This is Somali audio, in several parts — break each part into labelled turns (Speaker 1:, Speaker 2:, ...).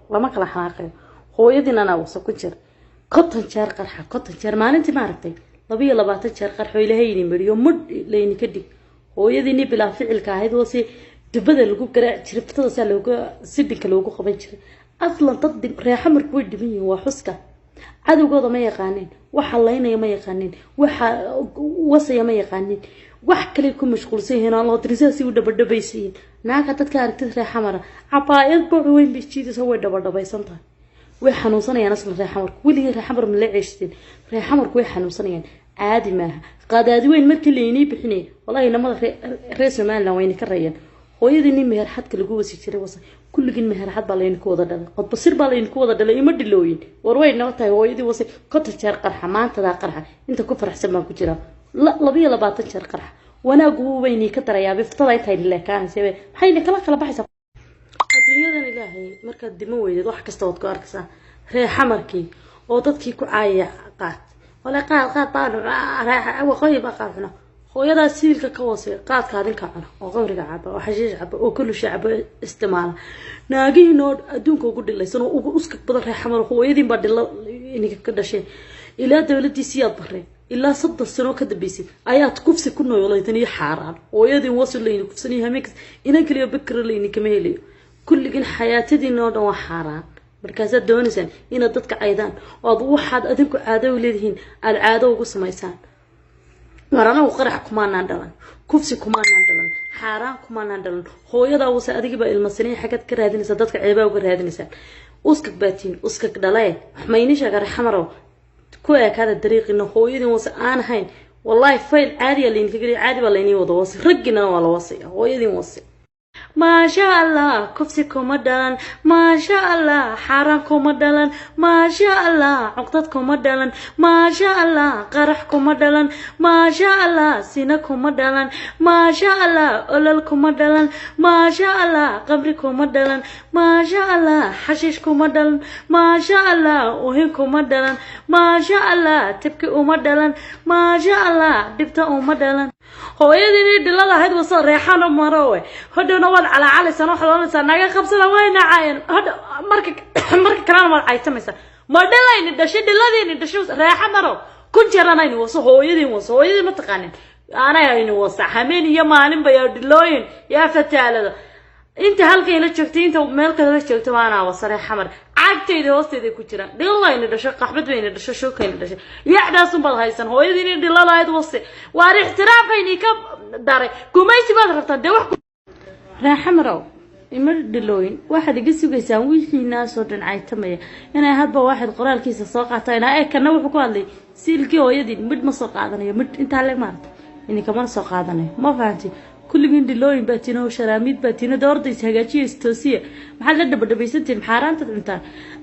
Speaker 1: Lama kala xanaaqayo. Hooyadiin anaa wasa ku jir. 50 jeer qarxa, 50 jeer maalintii, maaragtay, 22 jeer qarxo. Ilaahay idin mariyo, mudh laydinka dhig. Hooyadiini bilaa ficilka ahayd wasi, dubada lagu garaaci jiray, fitada saa looga sidhinka loogu qaban jiray. Aslan dad reexa marku way dhiban yihiin. Waa xuska cadowgooda ma yaqaaneen, waxa laynaya ma yaqaaneen, waxa wasaya ma yaqaaneen, wax kale ku mashquulsan yihiin. Aan loo dirsaasi u dhabadhabaysiin. Naaga dadka aragtid reexa mara cabaayad booc weyn bay jiidaysa, way dhabadhabaysan tahay, way xanuunsanayaan. Aslan reexamarku weligii reexamar ma la ceeshteen? Reexamarku way xanuunsanayaan, caadi maaha. Qadaadi weyn markii laynii bixinayay, wallahi inamada reer Somaliland wayna ka reeyeen. Hooyadii nin meher xadka lagu wasi jiray wasa. Kulligiin meherxad baa laydinku wada dhalay, qodbasir baa laydinku wada dhalay. Ima dhilooyin war, way noo tahay. Hooyadii wasi, 50 jeer qarxa maantadaa qarxa. Inta ku faraxsan baan ku jiraa. 22 jeer qarxa. Wanaagu waynii ka darayaa. Biftada intay leekaanaysa maxayna kala kala baxaysaa adduunyadan Ilaahay. Markaad diman weydeed, wax kasta waad ku arkaysaa. Reer Xamarkii oo dadkii ku caayaya qaad wala qaad, qaad baanu, waqooyi baa qaad cuna. Hooyadaa siilka ka hoose, qaadka adinka cuna oo qamriga caba oo xashiish caba oo kulusha caba, isticmaala. Naagihiin oo adduunka ugu dhilaysan oo ugu uskag badan reer Xamar, hooyadiin baa dhilo ininka ka dhasheen. Ilaa dowladii Siyaad Barre, ilaa 30 sano ka dambeysay ayaad kufsi ku noolaytan iyo xaaraan. Hooyadiin wasu layni kufsaniyo hameenkas inan kaliyo bakra layni kama helayo. Kulligin xayaatadiina oo dhan waa xaaraan. Markaasaad doonaysaan inaad dadka caydaan oo aad waxaad adinku caado u leedihiin aada caado ugu samaysaan. War anagu qarax kumaanaan dhalan, kufsi kumaanaan dhalan, xaaraan kumaanaan dhalan. Hooyadaa wase, adigibaa ilmasanaya. Xaggaad ka raadinaysaa dadka ceebaa uga raadinaysaan? Uskag baatiin, uskag dhale. Wax mayni sheega? Xamarow, ku eekaada dariiqina. Hooyadin wase aan ahayn, wallaahi fayl caadiya laydinka geliya, caadi baa laynii wada wasi, ragginana waa la wasaya. Hooyadin wase. Maasha Allah, kufsi kuma dhalan. Maasha Allah, xaaraan kuma dhalan. Maasha Allah, cuqdad kuma dhalan. Maasha Allah, qarax kuma dhalan. Maasha Allah, sina kuma dhalan. Maasha Allah, olol kuma dhalan. Maasha Allah, qamri kuma dhalan. Maasha Allah, xashiish kuma dhalan. Maasha Allah, uhin kuma dhalan. Maasha Allah, tibki uma dhalan. Maasha Allah, dhibta uma dhalan. Hooyadiinii dhilada ahayd wasa, reexano marowe. Hodhowna waad calaacalaysaa, waxaad oranaysaa naga qabsada, wayna caayeen. Hodha marka kalena waad caytamaysaa. Ma dhilayni dhashay? Dhiladiini dhashay, reexa maro, kun jeer anayni waso. Hooyadiin waso, hooyadiin ma taqaanin, anayni wasa hameen iyo maalinba. Yaa dhilooyin, yaa fataalada, inta halkay la joogtay, inta meel kale la joogta, waanaa wasare. Xamar cagtayda hoosteeda ku jiraan. Dhilayna dhashay, qaxbad bayna dhashay, shookayna dhashay, yacdaasun baad haysan. Hooyadiini dhilalahayd wase. Waar ixtiraafayni ka daray, gumaysi baad rabtaan dee. Wax reexamarow, ima dhilooyin. Waxaad iga sugaysaan wixiinaasoo dhan caytamaya inay hadba waaxid qoraalkiisa soo qaataan. Ee kana wuxuu ku hadlay siilkii hooyadiin. Midh ma soo qaadanayo, midh intaa le maarata idinkamana soo qaadanayo. Ma fahanti? Kulligiin dhilooyin baa tiina oo sharaamiid baa tiina. Dee ordaysa, hagaajiya, istoosiya. Maxaad la dhabadhabaysantihin? Xaaraantaad cuntaan.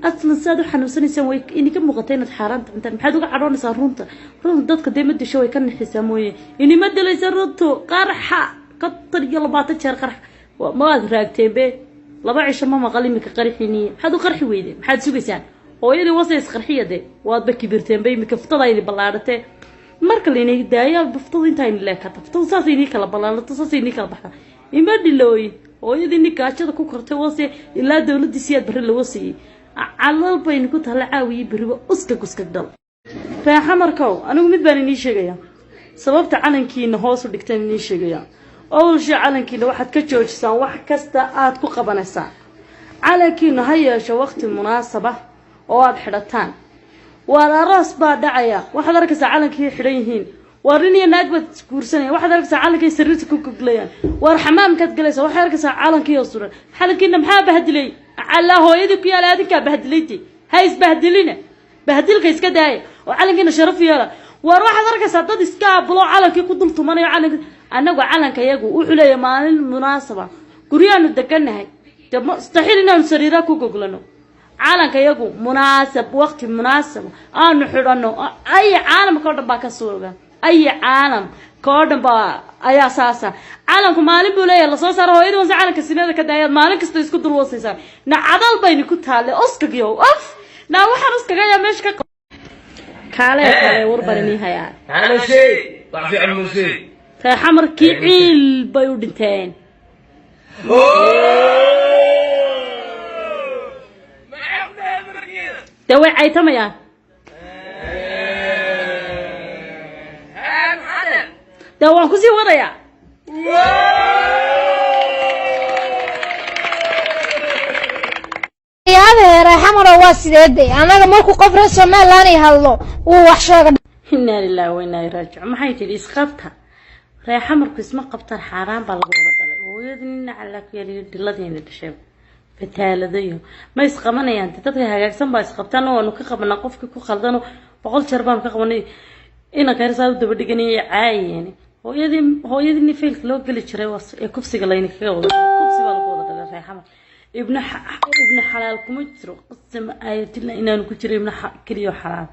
Speaker 1: Aslan saad u xanuunsanaysaan way idinka muuqata inaad xaaraanta cuntaan. Maxaad uga cadhoonaysaa runta? Runta dadka dee ma disho, way ka nixisaa mooye. Inima dilaysa runtu. Qarxa 25 jeer qarx, mawaad raagteen be. 2 cisho ma maqal iminka qarxiniye. Maxaad u qarxi weydeen? Maxaad sugaysaan? Hooyadii wasa, isqarxiya dee. Waadba kibirteen ba iminka, ftada idin ballaadhatee. Marka laynay daaya baftada intaa leekata, ftada saas inii kala ballaalato, saas inii kala baxda. Ima dhilooyin. Hooyadii nin gaajada ku kortay wase, ilaa dowladii Siyaad Barre la wasayay, calal baynu ku tala caawiye beriba. Uska guska dhal, reexamarkow. Anigu mid baan inii sheegaya, sababta calankiina hoos u dhigtaan inii sheegaya. Owlsha calankiina waxaad ka joojisaan wax kasta aad ku qabanaysaan. Calankiina ha yeesho waqti munaasaba oo aada xidhataan. Waar aroos baa dhacaya, waxaad arkaysaa calankii xidhan yihiin. Waar nin iyo naag baad guursanaya, waxaad arkaysaa calankii sariirta ku goglayaan. Waar xamaamkaad galaysa, waxaad arkaysaa calankii oo suran. Calankiina maxaa bahdilay? Calaa hooyadii ku yaala, adinkaa bahdilayte. Ha isbahdilina, bahdilka iska daaya oo calankiina sharaf yeela. Waar waxaad arkaysaa dad iska abulo calankii ku dul tumanayo calanki. Annagu calanka iyagu wuxuu leeyahay maalin munaasaba. Guryaanu degannahay de, mustaxiil inaanu sariiraa ku goglano. Calanka iyagu munaasab, waqti munaasaba aanu xidhano. Ay caalamka o dhan baa ka suugan, ay caalamka oo dhan baa ayaa saasa. Calanku maalin buu leeyahay lasoo saaro. Hooyadii wase, calanka sinada ka daayaad maalin kasta isku dul wasaysaan. Na cadal bayni ku taalle uskagyo of. Na waxaan uskaga ayaa meesha ka kaale kaale war baan inii hayaa.
Speaker 2: Maxaa sheeg? Wax fiican muu sheeg.
Speaker 1: Reexamarkii ciil bay u dhinteen. Dee way caytamayaan. Dee waan kusii wadayaa.
Speaker 3: Adeeray Xamaro, waa sideeday annaga markuu qof reer Somaliland ay hadlo uu wax sheega.
Speaker 1: Inaa lillahi wa inaa ilaihi raajicuun. Maxay tidhi? Isqabta. Reexamarku isma qabtaan, xaaraan baa lagu wada dhalay. Hooyadii nina callaa ku yaaliyo dhiladiina dhashay fataalado iyo ma isqabanayaan. Dee dadka hagaagsan baa isqabtaan oo waanu ka qabanaa qofkii ku khaldano, 100 jeer baanu ka qabanay. Inanka yar saa u daba dhiganayay caayeen. Hooyadii faylka loo geli jiray ee kufsiga layni kaga wada, kufsi baa lagu wada dhalay. Reexamar ibnu xalaal kuma jiro, qasam ayatilla inaanu ku jiro ibnu keliyo xalaal.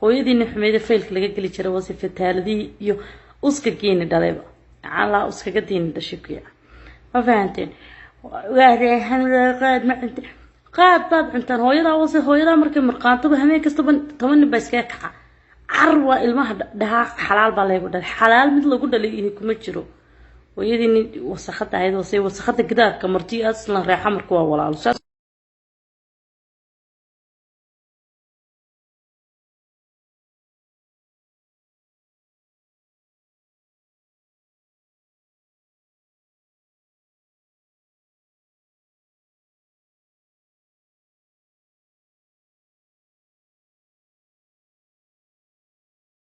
Speaker 1: Hooyadiina xumeyda faylka laga geli jiray wase fataaladihii iyo uska geeni dhalayba, calaa uskaga diini dhashay kuya. Ma fahanteen? Waa reexan, qaad ma cunte, qaad baad cuntaan. Hooyadaa wase, hooyadaa markay murqaantaba hameen kastaba 10 nin baa iskaga kaca. Car waa ilmaha dhahaa xalaal baa laygu dhalay, xalaal mid lagu dhalay ini kuma jiro. Hooyadiini wasakhada ahayd wase, wasakhada gidaarka marti aslan. Reexa marka waa walaalo saas.